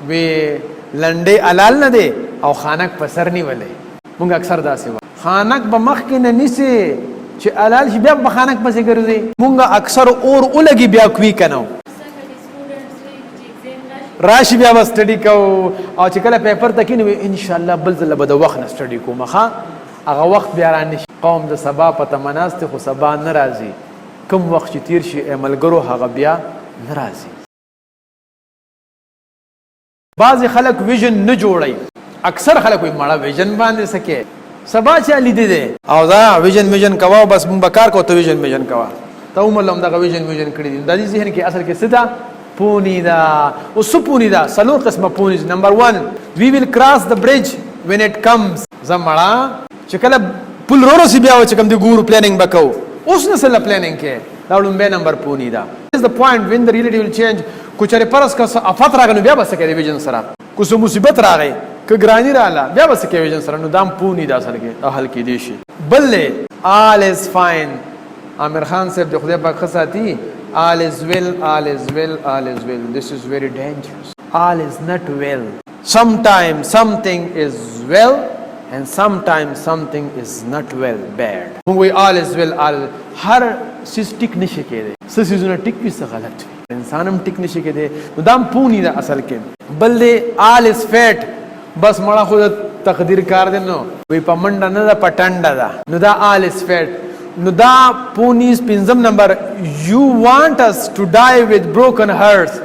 وی لنډې حلال نه دی او خانک په سر نیولې. مونږ اکثر داسې وایو، خانک به مخکې نه نیسي چې حلال شي، بیا په خانک پسې ګرځي. مونږ اکثر اور ولګي بیا کوي کنه راشي، بیا به سټډي کوو، او چې کله پیپر ته کینو، ان شاء الله بل ځل به د وخت نه سټډي کوم. ښه، هغه وخت بیا رانشي. قوم د سبا په تمه ناست، خو سبا نه راځي. کوم وخت چې تیر شي ای ملګرو، هغه بیا نه راځي. بعضې خلک ویژن نه جوړوي. اکثر خلک وایي، مړه، ویژن باندې څه کې، سبا چا لیدی دی؟ او دا ویژن کوه، بس مونږ به کار کوو، ته ویژن ویژن کوه. ته عمر لم دغه ویژن ویژن کړی دی. د دې ذهن کې اصل کې څه ده؟ پونی ده. اوس څه پونی ده؟ څلور قسمه پونی. نمبر 1، we will cross the bridge when it comes. زه مړه، چې کله پل ورسي بیا چې کوم دی ګورو، پلانینګ وکاو، اوس نه سره پلانینګ کې. دا لومبه نمبر پونی ده. Is the point when the reality will change. کو چرې پرس کا افت راغی نو بیا بس کې ویژن سره، کو څه مصیبت راغی، که ګرانی رااله، بیا بس کې ویژن سره. نو دام پونی ده، اصل کې حل کې دی شي. بل، all is fine. عامر خان صاحب د خدای پاک خصاتی. All is well, all is well, all is well. This is very dangerous. All is not well. Sometimes something is well and sometimes something is not well, bad. موږ وی all is well, all. هر څیز ټیک نشي کېدی. څه څیزونه ټیک وي، څه غلط وي. انسان هم ټیک نشي کېدی، نو دا هم پونی ده اصل کې. بل دی، all is fate. بس مړه، خو د تقدیر کار دی. نو وی په منډه نه ده، په ټنډه ده. نو دا all is fate. نو دا پونیز. پنځم نمبر، you want us to die with broken hearts.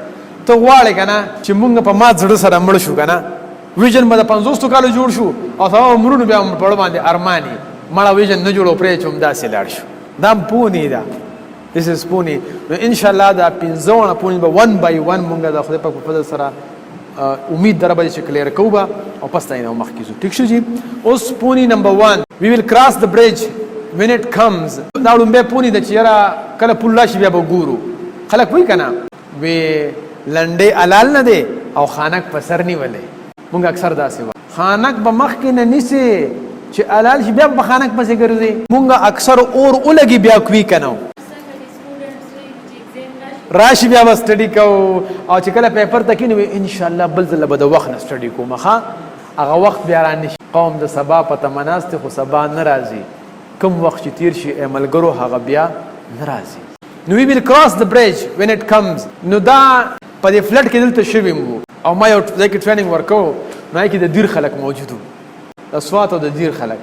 ته غواړې کنه چې مونږ په مات زړه سره مړ شو کنه؟ ویژن به د 50 کالو جوړ شو او سبا عمرونو بیا په باندې ارماني. مړه، ویژن نه جوړو، پرې چوم داسې لاړ شو. دا پونی ده. This is پونی. نو ان شاء الله دا پنځه پونی به 1 by 1 مونږ د خدای په فضل سره امید در به چې clear کوو او پس نه مخکې ځو. ټیک شو جی؟ اوس پونی نمبر 1، we will cross the bridge when it comes. دا لومبه پونی د چیرې کله پول راشي بیا به ګورو. خلک وای کنه، وی لنډې حلال نه دی او خانک په سر نیولې. مونږ اکثر داسې وایو، خانک به مخکې نه نیسي چې حلال شي، بیا په خانک پسې ګرځي. مونږ اکثر اور ولګي بیا کوي کنه راشي، بیا به سټډي کوو، او چې کله پیپر ته کینو، ان شاء الله بل ځل به د وخت نه سټډي کوم. ښه، هغه وخت بیا رانشي. قوم د سبا په تمه ناست، خو سبا نه راځي. کوم وخت چې تیر شي ای ملګرو، هغه بیا نه راځي. نو we will cross the bridge when it comes. نو دا په دې flood کې دلته شوي وو او ما یو ځای کې training ورکو، نو هغې کې د دیر خلک موجود وو، د سوات او د دیر خلک،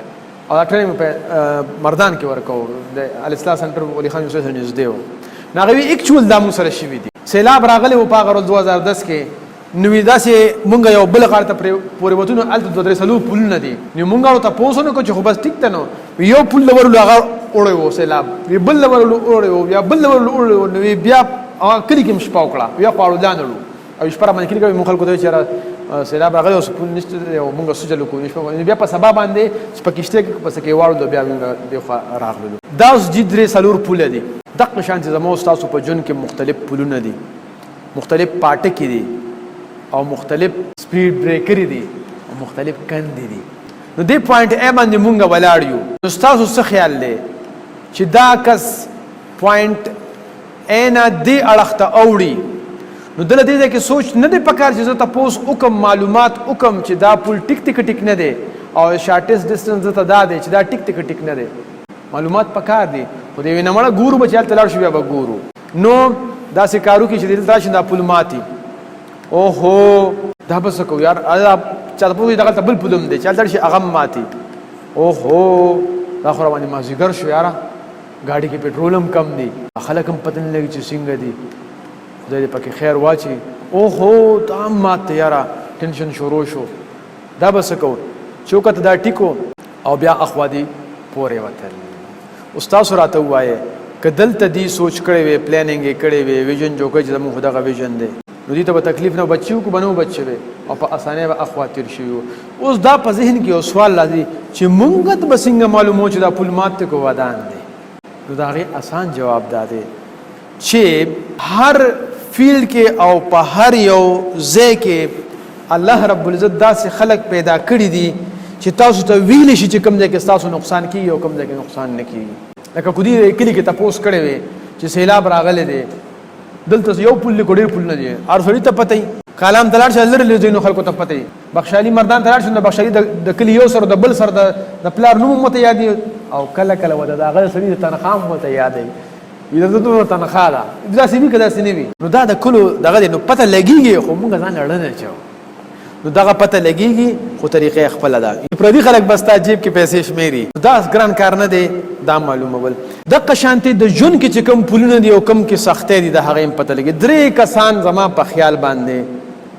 او دا training په مردان کې ورکو، د الاصلاح سنټر ولي خان یوسف سره نږدې و. نو هغه actual دا مونږ سره شوي دي. سیلاب راغلی و په هغه ورځ 2010 کې. نو داسې مونږ یو بل غاړه ته پورې وتو، نو هلته دوه درې څلور پلونه دي. نو مونږ ورته تپوس ونه کړو چې خو بس ټیک ده. نو یو پل له ورلو، هغه اوړی و سیلاب، وی بل له ورلو اوړی و، بیا بل له ورلو اوړی و. نو بیا هغه کلي کې هم شپه وکړه، بیا خواړو لاندې او شپه را باندې کلي کې مونږ خلکو ته چې سیلاب راغلی اوس پل نشته او مونږ څه چلو کوو شپه. بیا په سبا باندې چې په کشته کې پس کې واړو، بیا مونږ دغه راغلو. دا اوس جی درې څلور پوله دي. دغه شان چې زموږ تاسو په ژوند کې مختلف پلونه دي، مختلف پاټکې دي او مختلف speed breaker دي او مختلف کندې دي. نو دې point A باندې مونږ ولاړ یو. نو تاسو څه خیال دی چې دا کس point A نه دې اړخ ته اوړي، نو دله دې ځای کې سوچ نه دی پکار چې زه تپوس وکم، معلومات وکم چې دا پل ټیک ټیک ټیک نه دی او shortest distance ته دا دی چې دا ټیک ټیک ټیک نه دی؟ معلومات پکار دي، خو دې نه مړه ګورو به چې هلته لاړ شو، بیا به ګورو. نو داسې کارو کې چې دلته راشي، دا پل ماتي، اوهو، دا به څه کوو یار؟ چا ته پوه دغلته بل پل هم دی چې هلته شي، هغه هم ماتي. اوهو، دا خو راباندې مازدیګر شو یاره، ګاډي کې پټرول هم کم دی، خلک هم پته نه لګي چې څنګه دي، خدای دې پکې خیر واچي. اوهو، دا هم مات دی یاره، ټینشن شروع شو، دا به څه کوو؟ چې وکته دا ټیکو او بیا اخوا دی پورې وتل. اوس تاسو راته ووایه که دلته دی سوچ کړی وي، planning یې کړی وي، vision جوړ کړی چې زموږ خو دغه vision دی، نو دې ته به تکلیف نه بچي کو بنو بچي وي او په اسانۍ به اخوا تیر شي. اوس دا په ذهن کې یو سوال راځي چې مونږ ته به څنګه معلومو چې دا پل مات کو ودان دی؟ نو د هغې اسان جواب دا دی چې هر field کې او په هر یو ځای کې الله رب العزت داسې خلک پیدا کړي دي چې تاسو ته ویل شي چې کوم ځای کې تاسو نقصان کیږي او کوم ځای کې نقصان نه کیږي. لکه کو دې کلی کې تپوس کړی وي چې سیلاب راغلی دی، دلته یو پل کو ډیر پل نه دی، هر سړي ته پته. کالام ته لاړ شه، لرې لرې ځایونو خلکو ته پته وي. بخشالي مردان ته لاړ شه، نو بخشالي د کلي یو سر د بل سر د پلار نوم هم ورته یاد او کله کله ورته د هغه سړي د تنخوا هم ورته یاد وي، وي د ده دومره تنخوا ده. داسې وي که داسې نه وي؟ نو دا د کلو دغه دی، نو پته لګېږي، خو موږ ځان له ړه نه چوو. نو دغه پته لګېږي، خو طریقه یې خپله ده. پردي خلک به ستا جیب کې پیسې شمېري، دا ګران کار نه دی دا معلومول. دقه شانتې د ژوند کې چې کوم پولونه دي او کوم کې سختۍ دي، د هغې هم پته لګي. درې کسان زما په خیال باندې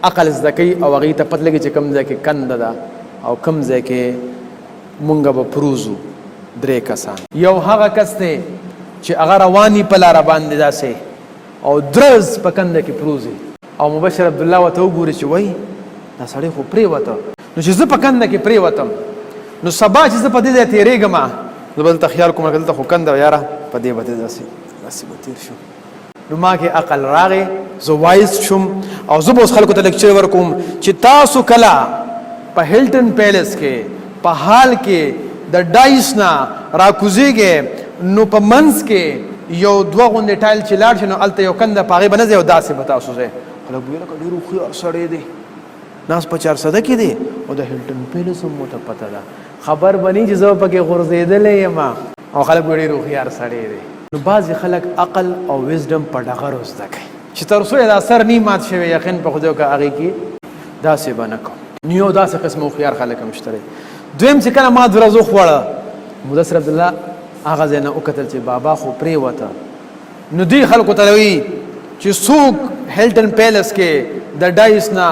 عقل زده کوي او هغې ته پته لګي چې کوم ځای کې کنده ده او کوم ځای کې مونږ به پروزو. درې کسان، یو هغه کس دی چې هغه رواني په لاره باندې داسې او درز په کنده کې پروزي، او مبشر عبد الله ورته وګوري چې وای دا سړی خو پریوته. نو چې زه په کنده کې پریوتم، نو سبا چې زه په دې ځای تېرېږم، زه به دلته خیال کوم، دلته خو کنده یاره، په دې به داسې داسې به تېر شم. نو ما کې عقل راغی، زه وایز شوم، او زه به اوس خلکو ته لیکچر ورکوم چې تاسو کله په هیلټن پیلس کې په حال کې د ډایس نه راکوزیږئ، نو په منځ کې یو دوه غوندې ټایل چې لاړ شي، نو هلته یو کنده، په هغې به نه ځئ او داسې به تاسو ځئ. خلک به لکه ډېر هوښیار سړی دی، ناست په چارسده کې دی او د هیلټن پیلس هم ورته پته ده، خبر به نه چې زه پکې غورځېدلی یم، او خلک به ډېر هوښیار سړی دی. نو بعضې خلک عقل او وزډم په ډغرو زده کوي چې تر څو یې دا سر نی مات شوی، یقین په خدای وکړه هغې کې داسې به نه کوم. نو یو داسې قسم هوښیار خلک هم شته دی. دویم، چې کله ما درز وخوړه، مدثر عبدالله هغه ځای نه وکتل چې بابا خو پرېوته. نو دوی خلکو ته وایي چې څوک هیلټن پیلس کې د ډایس نه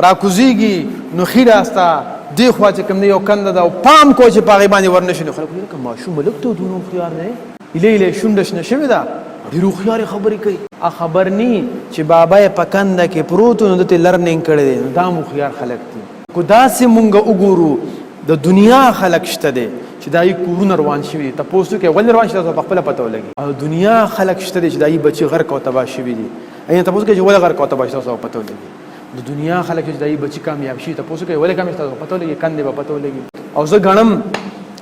راکوزیږي، نو ښي راسته دې خوا چې کوم دی یو کنده ده، او پام کوه چې په هغې باندې ورنه شي. نو خلک وایي لکه ماشوم هلک ته دونه هوښیار دی، ایله ایله شونډه شنه شوې ده، ډېر هوښیارې خبرې کوي. خبر نی چې بابا یې په کنده کې پروت، نو ده ته لرنینګ کړی دی. نو دا هم هوښیار خلک دي. کو داسې مونږ وګورو، د دنیا خلک شته دی چې دای کورونه روان شوي دي، تپوس وکړئ ولې روان شوي، تاسو په خپله پته ولګي. او دنیا خلک شته دی چې دای بچي غرق او تباه شوي دي، اینا تپوس وکړئ چې ولې غرق او تباه شوي، تاسو پته ولګي. د دنیا خلک چې دای بچي کامیاب شي، تپوس وکړئ ولې کامیاب شي، تاسو پته ولګي، کندې به پته ولګي. او زه ګڼم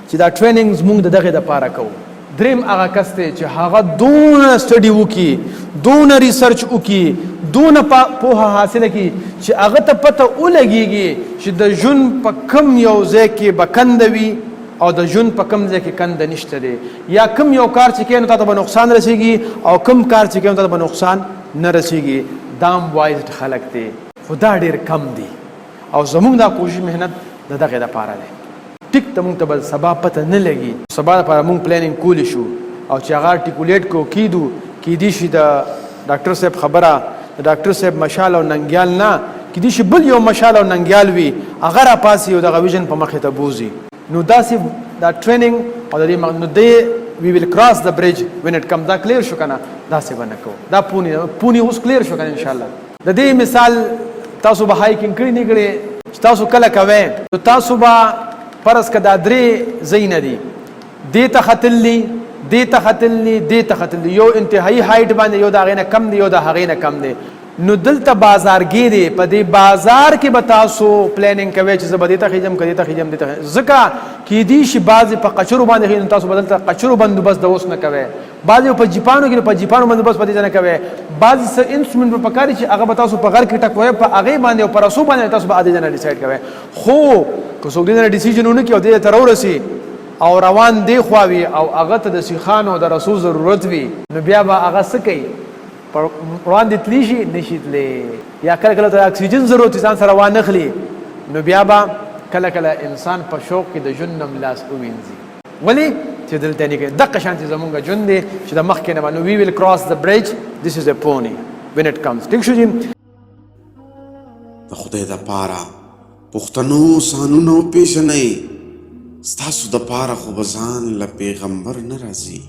چې دا ټریننګ زموږ د دغې دپاره کوو. دریم هغه کس دی چې هغه دونه سټډي وکړي، دونه ریسرچ وکړي، دونه پوهه حاصله کړي چې هغه ته پته ولګېږي چې د ژوند په کم یو ځای کې به کنده وي او د ژوند په کم ځای کې کنده نشته دی، یا کم یو کار چې کوې نو تا ته به نقصان رسېږي او کم کار چې کوې نو تا ته به نقصان نه رسېږي. دا هم وایزډ خلک دی، خو دا ډېر کم دي، او زمونږ دا کوشش محنت د دغې دپاره دی. ټیک ته مونږ ته به سبا پته نه لګي، سبا لپاره مونږ پلانینګ کولی شو او چې هغه ارټیکولیټ کو کیدو کیدی شي د ډاکټر صاحب خبره د ډاکټر صاحب مشال او ننګیال نه کیدی شي بل یو مشال او ننګیال وي، هغه را پاسي او دغه ویژن په مخې ته بوزي. نو داسې دا ټریننګ او د دې نو دی وی ویل کراس د بریج وین اټ کم. دا کلیر شو کنه؟ داسې به نه کوو. دا پونی پونی اوس کلیر شو کنه؟ ان شاء الله. د دې مثال، تاسو به هایکینګ کړی نه کړی؟ چې تاسو کله کوئ، نو تاسو به فرض که دا درې ځایونه دي، دې ته ختلی، دې ته ختلی، دې ته ختلی، یو انتهایی هایټ باندې، یو د هغې نه کم دی، یو د هغې نه کم دی. نو دلته بازارګی دی، په دې بازار کې به تاسو پلانینګ کوئ چې زه به دې ته خېجم که دې ته خېجم، دې ته، ځکه کېدی شي بعضې په قچرو باندې خېجم، تاسو به دلته قچرو بندوبست د اوس نه کوئ، بعضې په جیپانو کې په جیپانو بندوبست په دې نه کوئ، بعضې څه انسټرومنټ به پکار چې هغه به تاسو په غر کې ټکوئ په هغې باندې او په رسو باندې تاسو به دې نه ډیسایډ کوئ. خو که څوک دې نه ډیسیژن ونه کړي او دې ته راورسي او روان دی خوا وي او هغه ته د سیخانو د رسو ضرورت وي، نو بیا به هغه څه کوي؟ پر وړاندې تلی شي؟ نشي تلی. یا کله کله ته اکسیجن ضرورت ځان سره وانخلي، نو بیا به کله کله انسان په شوق کې د ژوند نم لاس ووینځي، ولی چې دلته نه کوي. دغه شان چې زمونږ ژوند دی چې د مخکې نه، نو وی ویل کراس د بریج، دیس از ا پونی when it comes. ټیک شو جی؟ د خدای د پاره پښتنو، ځانونه وپېژنئ. ستاسو د پاره خو به ځان له پیغمبر نه راځي.